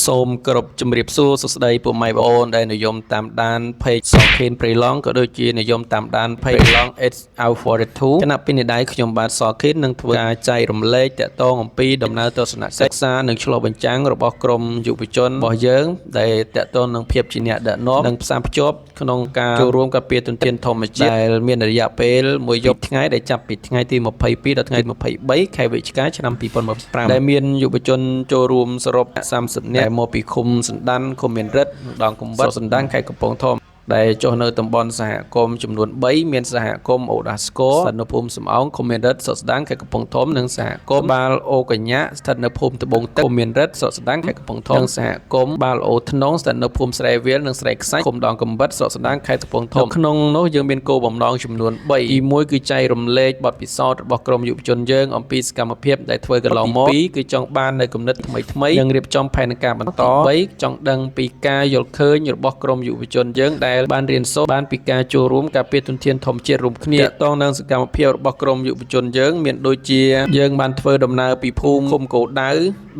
សូមគោរពជំរាបសួរសួស្តីពុកម៉ែបងប្អូនដែលនិយមតាមដាន Page សខេនព្រៃឡង់ក៏ដូចជានិយមតាមដាន Page ព្រៃឡង់ It's Out for the Two ខណៈពេលនេះដែរខ្ញុំបាទសខេននឹងធ្វើការចែករំលែកតាក់ទងអំពីដំណើរទស្សនកិច្ចសិក្សានិងឆ្លុះបញ្ចាំងរបស់ក្រមយុវជនរបស់យើងដែលតាក់ទងនឹងភាពជាអ្នកដឹកនាំនិងផ្សារភ្ជាប់ក្នុងការចូលរួមការពារទុនធានធម្មជាតិដែលមានរយៈពេលមួយយប់ថ្ងៃដែលចាប់ពីថ្ងៃទី22ដល់ថ្ងៃ23ខែវិច្ឆិកាឆ្នាំ2025ដែលមានយុវជនចូលរួមសរុប30នាក់ដែលមកពីឃុំសណ្ដានឃុំមានរិទ្ធដងកំវិតស្រុកសណ្ដានខេត្តកំពង់ធំដែលចុះនៅតំបន់សហគមន៍ចំនួន3មានសហគមន៍អូដាស្គរស្ថិតនៅភូមិសំអោងឃុំមានរិទ្ធស្រុកស្ដាងខេត្តកំពង់ធំនិងសហគមន៍បាលអូកញ្ញាស្ថិតនៅភូមិត្បូងទឹកឃុំមានរិទ្ធស្រុកស្ដាងខេត្តកំពង់ធំនិងសហគមន៍បាលអូធ្នងស្ថិតនៅភូមិស្រែវាលនិងស្រែខ្សាច់ឃុំដងកំវិតស្រុកស្ដាងខេត្តកំពង់ធំក្នុងនោះយើងមានគោលបំណងចំនួន3ទី1គឺចែករំលែកបទពិសោធន៍របស់ក្រុមយុវជនយើងអំពីសកម្មភាពដែលធ្វើកន្លងមក2គឺចង់បាននូវគំនិតថ្មីៗនិងរៀបចំផែនការបន្ត3ចង់ដឹងពីការយល់ឃើញរបស់ក្រុមយុវជនយើងដែលបានរៀនសូត្របានពីការចូលរួមការពារទុនធានធម្មជាតិរួមគ្នាទាក់ទងនឹងសកម្មភាពរបស់ក្រុមយុវជនយើងមានដូចជាយើងបានធ្វើដំណើរពីភូមិឃុំគោដៅ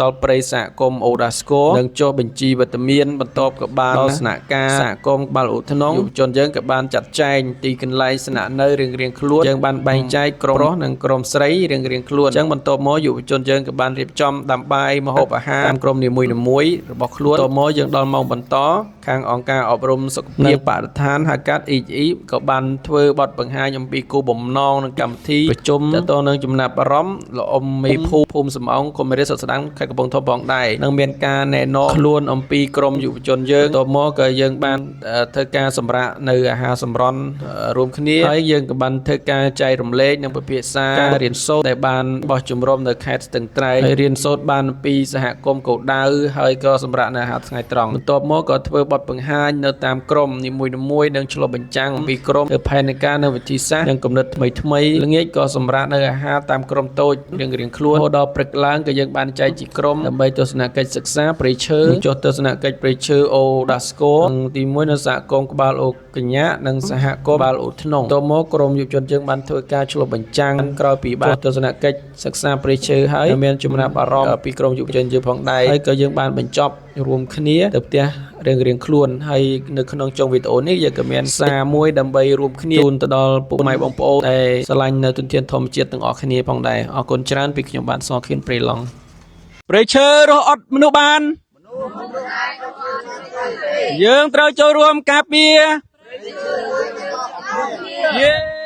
ដល់ព្រៃសហគមន៍អូដាស្គរនិងចុះបញ្ជីវត្តមានបន្ទាប់ក៏បានដល់ស្នាក់ការសហគមន៍ក្បាលអូធ្នងយុវជនយើងក៏បានចាត់ចែងទីកន្លែងស្នាក់នៅរៀងៗខ្លួនយើងបានបែងចែកក្រុមប្រុសនិងក្រុមស្រីរៀងៗខ្លួនអញ្ចឹងបន្ទាប់មកយុវជនយើងក៏បានរៀបចំដាំបាយម្ហូបអាហារតាមក្រុមនីមួយៗរបស់ខ្លួនបន្ទាប់មកយើងដល់ម៉ោងបន្តខាងអង្គការអប់រំសុខភាពបរិស្ថានហៅកាត់ EE ក៏បានធ្វើបទបង្ហាញអំពីគោលបំណងនិងកម្មវិធីប្រជុំតទៅនឹងចំណាប់អារម្មណ៍ល្អុំមេភូមិភូមិសំអងគុំរាជសុខស្ដាងខេត្តកំពង់ធំផងដែរនឹងមានការណែនាំខ្លួនអំពីក្រមយុវជនយើងតមកក៏យើងបានធ្វើការសម្រាកនៅអាហារសម្រន់រួមគ្នាហើយយើងក៏បានធ្វើការចែករំលែកនិងពិភាក្សាការរៀនសូត្រដែលបានបោះជំរំនៅខេត្តស្ទឹងត្រែងហើយរៀនសូត្របានពីសហគមន៍កោដៅហើយក៏សម្រាប់នៅអាហារថ្ងៃត្រង់បន្ទាប់មកក៏ធ្វើបទបង្ហាញនៅតាមក្រុមនីមួយៗនិងឆ្លុះបញ្ចាំងអំពីក្រុមធ្វើផែនការនៅវិធីសាស្ត្រនិងគំនិតថ្មីថ្មីល្ងាចក៏សម្រាប់នៅអាហារតាមក្រុមតូចរៀងៗខ្លួនរហូតដល់ព្រឹកឡើងក៏យើងបានចែកជាក្រុមដើម្បីទស្សនកិច្ចសិក្សាព្រៃឈើចុះទស្សនកិច្ចព្រៃឈើអូដាស្គរនិងទី1នៅសហគមន៍ក្បាលអូកញ្ញានិងសហគមន៍ក្បាលអូធ្នងតមកក្រុមយុវជនយើងបានធ្វើការឆ្លុះបញ្ចាំងក្រោយពីបានទស្សនកិច្ចសិក្សាព្រៃឈើហើយមានចំណាប់អារម្មណ៍ពីក្រុមយុវជនយើងផងដែរហើយក៏យើងបានបញ្ចប់រួមគ្នាទៅផ្ទះរៀងៗខ្លួនហើយនៅក្នុងចុងវីដេអូនេះយើងក៏មានសារមួយដើម្បីរួមគ្នាជូនទៅដល់ពុកម៉ែបងប្អូនដែលស្រឡាញ់នៅទុនធានធម្មជាតិទាំងអស់គ្នាផងដែរអរគុណច្រើនពីខ្ញុំបាទសខៀនព្រៃឡង់ ព្រៃឈើរស់អត់មនុស្សបានយើងត្រូវចូលរួមការពារយេ